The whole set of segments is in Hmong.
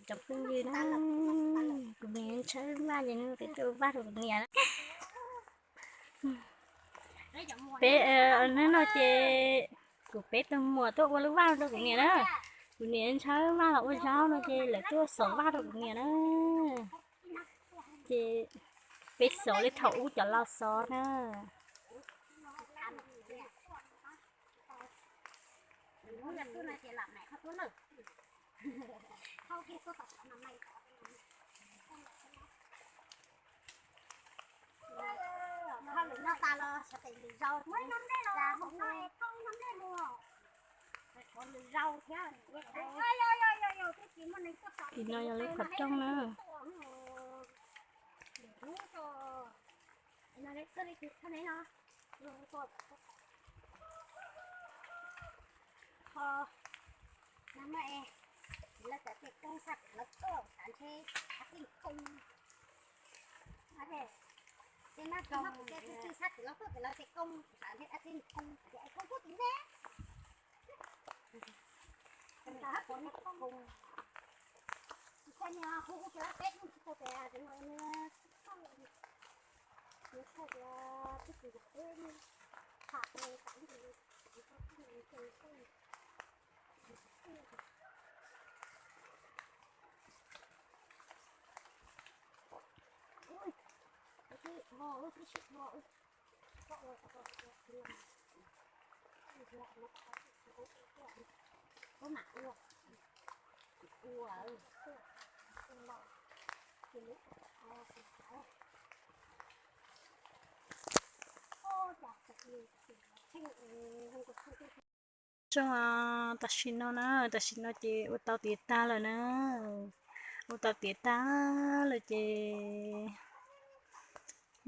Cov phooj ywg na, kuv niam ntshaw vaj ces peb tuaj ua vaj rau kuv niam na. Peb hnub no ces kuv peb tug muam tuaj ua lub vaj rau kuv niam na. Kuv niam ntshaw vaj los ua zaub no ces lawv tuaj xov vaj rau kuv niam na. Ces peb xov li thaum ub cov laus xov na. Tim no yog lub qhov rooj na. Tso, tam sim no na, tam sim no ces ua tau tiav tag lawm na. Ua tau tiav tag lawm ces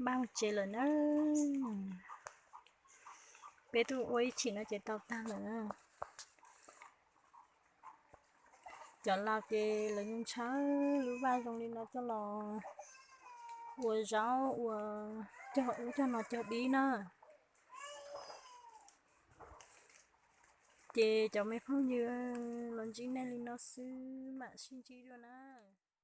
npaj mus tsev lawm na. Peb tuaj ua ib chim no ces tau tag lawm na. Cov laus ces lawv ntshaw lub vaj zoo li no coj los ua zaub ua cog ub cog no cog dib na. Ces cov me phooj ywg, los ntsib nej li no xwb mam sib ntsib dua na.